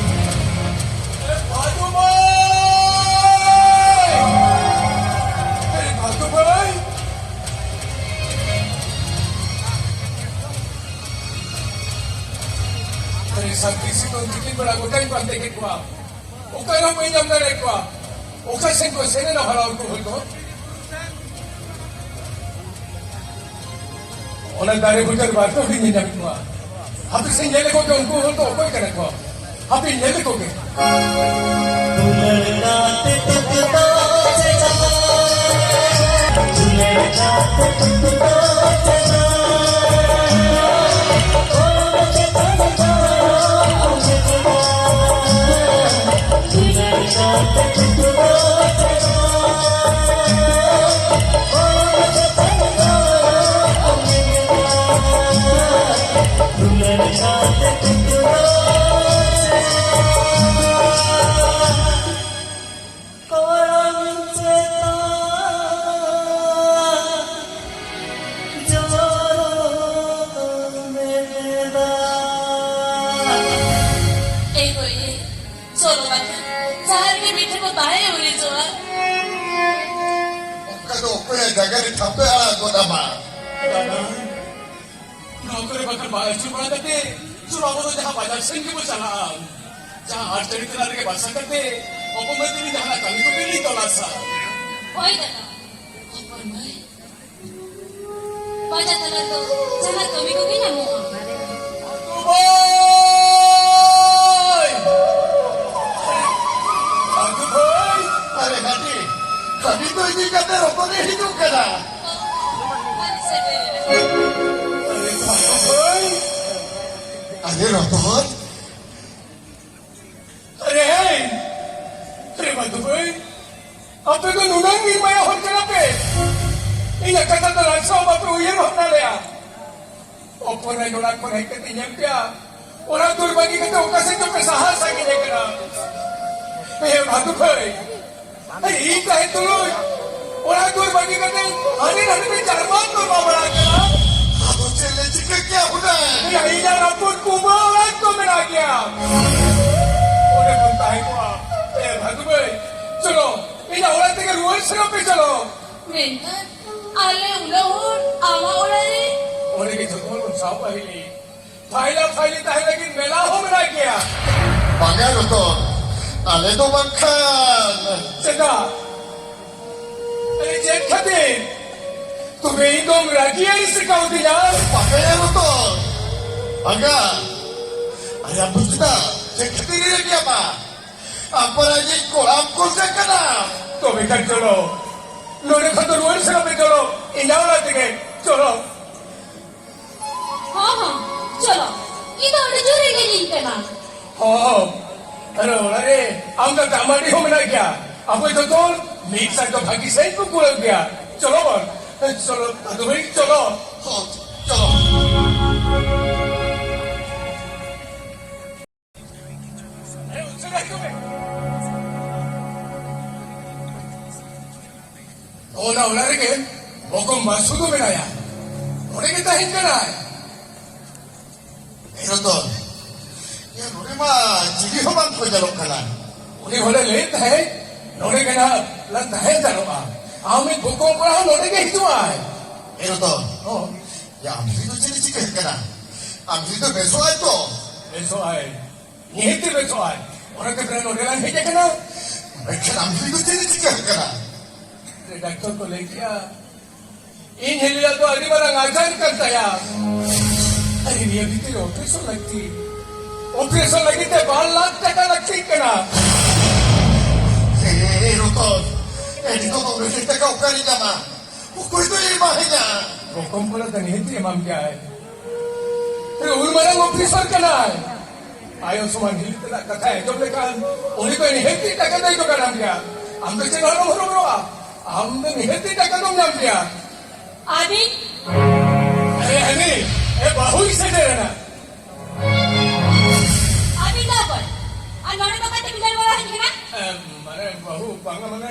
अरे भादु भाई! अरे भादु भाई! अरे ᱥᱟᱹᱠᱨᱤ ᱥᱤᱛᱩᱝ ᱛᱤᱠᱤᱱ ᱵᱮᱲᱟ ᱜᱚᱴᱟᱧ ᱯᱟᱱᱛᱮ ᱠᱮᱫ ᱠᱚᱣᱟ᱾ ᱚᱠᱟ ᱨᱮᱦᱚᱸ ᱵᱟᱹᱧ ᱧᱟᱢ ᱫᱟᱲᱮᱭᱟᱜ ᱠᱚᱣᱟ᱾ ᱚᱠᱟ ᱥᱮᱱ ᱠᱚ ᱥᱮᱱ ᱮᱱᱟ ᱵᱷᱟᱲᱟ ᱩᱱᱠᱩ ᱦᱚᱲ ᱫᱚ? ᱚᱱᱟ ᱫᱟᱨᱮ ᱵᱩᱴᱟᱹ ᱨᱮ ᱵᱟᱨ ᱯᱮ ᱦᱚᱲᱤᱧ ᱧᱮᱞ ᱧᱟᱢᱮᱫ ᱠᱚᱣᱟ᱾ ᱦᱟᱯᱮ ᱥᱮᱧ ᱧᱮᱞ ᱞᱮᱠᱚ ᱜᱮ, ᱩᱱᱠᱩ ᱦᱚᱲ ᱫᱚ ᱚᱠᱚᱭ ᱠᱟᱱᱟ ᱠᱚ? ᱦᱟᱯᱮᱧ ᱧᱮᱞ ᱞᱮᱠᱚ ᱜᱮ᱾ ᱮ ᱜᱚᱭᱮ, ᱪᱚᱞᱚ ᱵᱟᱠᱷᱟᱱ ᱡᱟᱦᱟᱸ ᱨᱮᱜᱮ ᱢᱤᱫ ᱴᱷᱮᱱ ᱵᱚ ᱛᱟᱦᱮᱸ ᱩᱨᱤᱡᱚᱜᱼᱟ᱾ ᱚᱱᱠᱟ ᱫᱚ ᱚᱠᱚᱭᱟᱜ ᱡᱟᱭᱜᱟ ᱨᱮ ᱴᱷᱟᱶ ᱯᱮ ᱟᱲᱟᱜ ᱜᱚᱫᱟ ᱢᱟ? ᱫᱟᱫᱟ, ᱱᱚᱣᱟ ᱠᱚᱨᱮ ᱵᱟᱠᱷᱟᱱ ᱵᱟᱭ ᱟᱹᱪᱩᱨ ᱵᱟᱲᱟ ᱠᱟᱛᱮ, ᱪᱚᱞᱚ ᱟᱵᱚ ᱫᱚ ᱡᱟᱦᱟᱸ ᱵᱟᱡᱟᱨ ᱥᱮᱱ ᱜᱮᱵᱚ ᱪᱟᱞᱟᱜᱼᱟ᱾ ᱡᱟᱦᱟᱸ ᱟᱨ ᱪᱟᱹᱲᱤ ᱛᱟᱞᱟ ᱨᱮᱜᱮ ᱵᱟᱥᱟ ᱠᱟᱛᱮ, ᱦᱚᱯᱚᱱ ᱢᱟᱹᱭ ᱛᱟᱹᱠᱤᱱ ᱡᱟᱦᱟᱱᱟᱜ ᱠᱟᱹᱢᱤ ᱠᱚᱜᱮ ᱞᱤᱧ ᱛᱚᱞᱟᱥᱟ᱾ ᱦᱳᱭ ᱫᱟᱫᱟ, ᱦᱚᱯᱚᱱ ᱢᱟᱹᱭ᱾ ᱵᱟᱡᱟᱨ ᱛᱟᱞᱟ ᱨᱮᱫᱚ ᱡᱟᱦᱟᱱᱟᱜ ᱠᱟᱹᱢᱤ ᱠᱚᱜᱮ ᱧᱟᱢᱚᱜᱼᱟ᱾ ᱵᱷᱟᱹᱜᱩ ᱵᱷᱟᱹᱭ! ᱵᱷᱟᱹᱜᱩ ᱵᱷᱟᱹᱭ! ᱟᱨᱮ ᱦᱟᱹᱱᱤ, ᱦᱟᱹᱱᱤ ᱫᱚ ᱤᱫᱤ ᱠᱟᱛᱮ ᱨᱚᱛᱚᱱᱮ ᱦᱤᱡᱩᱜ ᱠᱟᱱᱟ᱾ ᱟᱨᱮ ᱵᱷᱟᱹᱜᱩ ᱵᱷᱟᱹᱭ! ᱟᱨᱮ ᱨᱚᱛᱚᱱ! ᱟᱨᱮ ᱦᱮᱸ! ᱟᱨᱮ ᱵᱷᱟᱹᱜᱩ ᱵᱷᱟᱹᱭ! ᱟᱯᱮ ᱫᱚ ᱱᱩᱱᱟᱹᱝ ᱢᱤᱫ ᱢᱟᱭᱟ ᱦᱚᱲ ᱠᱟᱱᱟ ᱯᱮ᱾ ᱤᱧᱟᱹᱜ ᱠᱟᱛᱷᱟ ᱫᱚ ᱞᱟᱡ ᱥᱟᱶ ᱵᱟᱯᱮ ᱩᱭᱦᱟᱹᱨ ᱵᱷᱟᱵᱽᱱᱟ ᱞᱮᱭᱟ᱾ ᱚᱯᱚᱨᱟᱭ ᱚᱲᱟᱜ ᱠᱷᱚᱱ ᱦᱮᱡ ᱠᱟᱛᱮ ᱧᱮᱞ ᱯᱮᱭᱟ, ᱚᱲᱟᱜ ᱫᱩᱣᱟᱹᱨ ᱵᱟᱹᱜᱤ ᱠᱟᱛᱮ ᱚᱠᱟ ᱥᱮᱫ ᱪᱚᱯᱮ ᱥᱟᱦᱟ ᱥᱟᱺᱜᱤᱧ ᱟᱠᱟᱱᱟ᱾ ᱮ ᱵᱷᱟᱫᱩ ᱵᱷᱟᱹᱭ, ᱤᱧ ᱛᱟᱦᱮᱸ ᱛᱩᱞᱩᱡ ᱚᱲᱟᱜ ᱫᱩᱣᱟᱹᱨ ᱵᱟᱹᱜᱤ ᱠᱟᱛᱮ ᱦᱟᱹᱱᱤ ᱱᱟᱹᱱᱤ ᱯᱮ ᱪᱟᱨᱢᱟᱱ ᱫᱚᱨᱢᱟ ᱵᱟᱲᱟ ᱠᱟᱱᱟ᱾ ᱟᱫᱚ ᱪᱮᱫ ᱞᱮ ᱪᱤᱠᱟᱹ ᱠᱮᱭᱟ ᱦᱩᱱᱟᱹᱝ? ᱮᱭᱟ, ᱤᱧᱟᱜ ᱨᱟᱹᱯᱩᱫ ᱠᱩᱢᱵᱟᱹ ᱚᱲᱟᱜ ᱫᱚ ᱢᱮᱱᱟᱜ ᱜᱮᱭᱟ᱾ ᱚᱸᱰᱮ ᱵᱚᱱ ᱛᱟᱦᱮᱸ ᱠᱚᱜᱼᱟ᱾ ᱮ ᱵᱷᱟᱫᱩ ᱵᱷᱟᱹᱭ, ᱪᱚᱞᱚ, ᱤᱧᱟᱜ ᱚᱲᱟᱜ ᱛᱮᱜᱮ ᱨᱩᱣᱟᱹᱲ ᱥᱮᱱᱚᱜ ᱯᱮ, ᱪᱚᱞᱚ᱾ ᱢᱮᱱᱠᱷᱟᱱ ᱟᱞᱮ ᱩᱱᱟᱹᱜ ᱦᱚᱲ ᱟᱢᱟᱜ ᱚᱲᱟᱜ ᱨᱮ? ᱚᱸᱰᱮ ᱜᱮ ᱡᱚᱛᱚ ᱦᱚᱲ ᱵᱚᱱ ᱥᱟᱦᱚᱵᱼᱟ ᱦᱤᱞᱤ᱾ ᱯᱷᱟᱭᱞᱟ ᱯᱷᱟᱭᱞᱤ ᱛᱟᱦᱮᱸ ᱞᱟᱹᱜᱤᱫ ᱢᱮᱞᱟ ᱦᱚᱸ ᱢᱮᱱᱟᱜ ᱜᱮᱭᱟ᱾ ᱵᱟᱝᱟ ᱨᱚᱛᱚᱱ, ᱟᱞᱮ ᱫᱚ ᱵᱟᱝᱠᱷᱟᱱ᱾ ᱪᱮᱫᱟᱜ? ᱟᱨᱮ ᱪᱮᱫ ᱠᱷᱟᱹᱛᱤᱨ? ᱛᱚᱵᱮ ᱤᱧ ᱫᱚᱢ ᱨᱟᱹᱜᱤ ᱟᱹᱲᱤᱥ ᱠᱟᱣᱫᱤᱧᱟ? ᱵᱟᱝᱟ ᱨᱚᱛᱚᱱ, ᱵᱟᱝᱟ᱾ ᱟᱨᱮ ᱟᱢ ᱫᱚ ᱪᱮᱫᱟᱜ? ᱪᱮᱫ ᱠᱷᱟᱹᱛᱤᱨ ᱤᱧ ᱨᱟᱹᱜᱤᱭᱟᱢᱟ? ᱟᱯᱟᱨᱟᱡᱤᱛ ᱠᱚᱲᱟᱢ ᱠᱚᱥᱮ ᱠᱟᱱᱟ᱾ ᱛᱚᱵᱮ ᱠᱷᱟᱱ ᱪᱚᱞᱚ, ᱱᱚᱰᱮ ᱠᱷᱚᱱ ᱫᱚ ᱨᱩᱣᱟᱹᱲ ᱥᱮᱱᱚᱜ ᱯᱮ, ᱪᱚᱞᱚ, ᱤᱧᱟᱹᱜ ᱚᱲᱟᱜ ᱛᱮᱜᱮ, ᱪᱚᱞᱚ᱾ ᱦᱚᱸ, ᱦᱚᱸ, ᱪᱚᱞᱚ, ᱤᱧ ᱫᱚ ᱟᱹᱰᱤ ᱡᱳᱨ ᱨᱮᱸᱜᱮᱡ ᱤᱧ ᱠᱟᱱᱟ᱾ ᱦᱚᱸ, ᱟᱨᱮ ᱚᱲᱟᱜ ᱨᱮ ᱟᱢ ᱫᱚ ᱫᱟᱜ ᱢᱟᱹᱰᱤ ᱦᱚᱸ ᱢᱮᱱᱟᱜ ᱜᱮᱭᱟ᱾ ᱟᱵᱚ ᱡᱚᱛᱚ ᱢᱤᱫ ᱥᱟᱶ ᱫᱚ ᱵᱷᱟᱹᱜᱤ ᱥᱟᱺᱦᱤᱡ ᱠᱚ ᱠᱩᱲᱟᱹᱣ ᱜᱮᱭᱟ᱾ ᱪᱚᱞᱚ ᱵᱚᱱ, ᱪᱚᱞᱚ, ᱟᱫᱚ ᱵᱷᱟᱹᱭ, ᱪᱚᱞᱚ᱾ ᱦᱚᱸ, ᱪᱚᱞᱚ᱾ ᱚᱱᱟ ᱚᱲᱟᱜ ᱨᱮᱜᱮ ᱵᱚᱠᱚᱢ ᱵᱟᱥᱩ ᱫᱚ ᱢᱮᱱᱟᱭᱟ, ᱱᱚᱰᱮ ᱜᱮ ᱛᱟᱦᱮᱱ ᱠᱟᱱᱟᱭ᱾ ᱮ ᱨᱚᱛᱚᱱ, ᱭᱟ, ᱱᱚᱰᱮ ᱢᱟ ᱪᱤᱞᱤ ᱦᱚᱸ ᱵᱟᱝ ᱠᱚ ᱧᱮᱞᱚᱜ ᱠᱟᱱᱟ᱾ ᱩᱱᱤ ᱦᱚᱲᱮ ᱞᱟᱹᱭᱮᱫ ᱛᱟᱦᱮᱸᱫ, ᱱᱚᱰᱮ ᱜᱮ ᱱᱟᱦᱟᱜ ᱞᱟᱝ ᱛᱟᱦᱮᱸ ᱦᱟᱛᱟᱲᱚᱜᱼᱟ᱾ ᱟᱢᱤᱡ ᱵᱚᱠᱚᱢ ᱠᱚᱲᱟ ᱦᱚᱸ ᱱᱚᱰᱮ ᱜᱮ ᱦᱤᱡᱩᱜᱼᱟᱭ᱾ ᱮ ᱨᱚᱛᱚᱱ, ᱦᱚᱸ᱾ ᱭᱟ, ᱟᱢ ᱦᱤᱞᱤ ᱫᱚ ᱪᱮᱫ ᱮ ᱪᱤᱠᱟᱹ ᱠᱟᱱᱟ? ᱟᱢ ᱦᱤᱞᱤ ᱫᱚ ᱵᱮᱥᱚᱜᱼᱟᱭ ᱛᱚ? ᱵᱮᱥᱚᱜᱼᱟᱭ᱾ ᱱᱤᱦᱟᱹᱛ ᱜᱮ ᱵᱮᱥᱚᱜᱼᱟᱭ᱾ ᱚᱱᱟ ᱠᱷᱟᱹᱛᱤᱨ ᱱᱚᱰᱮ ᱞᱟᱝ ᱦᱮᱡ ᱟᱠᱟᱱᱟ᱾ ᱢᱮᱱᱠᱷᱟᱱ ᱟᱢ ᱦᱤᱞᱤ ᱫᱚ ᱪᱮᱫ ᱮ ᱪᱤᱠᱟᱹ ᱟᱠᱟᱱᱟ? ᱰᱟᱠᱛᱚᱨ ᱠᱚ ᱞᱟᱹᱭ ᱠᱮᱜᱼᱟ, ᱤᱧ ᱦᱤᱞᱤᱭᱟᱜ ᱫᱚ ᱟᱹᱰᱤ ᱢᱟᱨᱟᱝ ᱟᱡᱟᱨ ᱠᱟᱱ ᱛᱟᱭᱟ᱾ ᱟᱨ ᱱᱤᱭᱟᱹ ᱵᱷᱤᱛᱤᱨ ᱨᱮ ᱚᱯᱟᱨᱮᱥᱚᱱ ᱞᱟᱹᱠᱛᱤ᱾ ᱚᱯᱟᱨᱮᱥᱚᱱ ᱞᱟᱹᱜᱤᱫ ᱛᱮ ᱵᱟᱨ ᱞᱟᱠᱷ ᱴᱟᱠᱟ ᱞᱟᱹᱠᱛᱤᱜ ᱠᱟᱱᱟ᱾ ᱮ, ᱮ, ᱮ, ᱨᱚᱛᱚᱱ, ᱮ, ᱱᱤᱛᱚᱜ ᱫᱚ ᱩᱱᱟᱹᱜ ᱰᱷᱮᱨ ᱴᱟᱠᱟ ᱚᱠᱟᱨᱮᱧ ᱧᱟᱢᱟ? ᱚᱠᱚᱭ ᱫᱚᱭ ᱮᱢᱟᱦᱟᱹᱧᱟ? ᱜᱚᱠᱚᱢ ᱠᱚᱲᱟ ᱫᱚ ᱱᱤᱦᱟᱹᱛ ᱮᱢᱟᱢ ᱜᱮᱭᱟᱭ᱾ ᱩᱱ ᱢᱟᱨᱟᱝ ᱚᱯᱷᱤᱥᱟᱨ ᱠᱟᱱᱟᱭ᱾ ᱟᱭᱳ ᱥᱚᱢᱟᱱ ᱦᱤᱞᱤ ᱛᱮᱱᱟᱜ ᱠᱟᱛᱷᱟᱭ ᱟᱸᱡᱚᱢ ᱞᱮᱠᱷᱟᱱ ᱩᱱᱤ ᱫᱚ ᱱᱤᱦᱟᱹᱛ ᱜᱮ ᱴᱟᱠᱟ ᱫᱚᱭ ᱡᱚᱜᱟᱲᱟᱢ ᱜᱮᱭᱟ᱾ ᱟᱢ ᱫᱚ ᱪᱮᱫ ᱦᱚᱸ ᱟᱞᱚᱢ ᱦᱚᱨᱚᱵᱚᱨᱚᱜᱼᱟ᱾ ᱟᱢ ᱫᱚ ᱱᱤᱦᱟᱹᱛ ᱜᱮ ᱴᱟᱠᱟ ᱫᱚᱢ ᱧᱟᱢ ᱜᱮᱭᱟ᱾ ᱟᱹᱵᱤᱱ? ᱮ, ᱦᱟᱹᱱᱤ, ᱮ, ᱵᱟᱹᱦᱩᱭ ᱥᱮᱴᱮᱨᱮᱱᱟ᱾ ᱟᱹᱵᱤᱱ ᱫᱚ ᱚᱠᱚᱭ? ᱟᱨ ᱱᱚᱰᱮ ᱫᱚ ᱚᱠᱟᱛᱮ ᱵᱤᱞᱟᱹᱱ ᱵᱟᱞᱟ ᱦᱮᱡ ᱠᱟᱱᱟ? ᱮ, ᱢᱟᱱᱮ, ᱵᱟᱹᱦᱩ, ᱵᱟᱝᱟ, ᱢᱟᱱᱮ,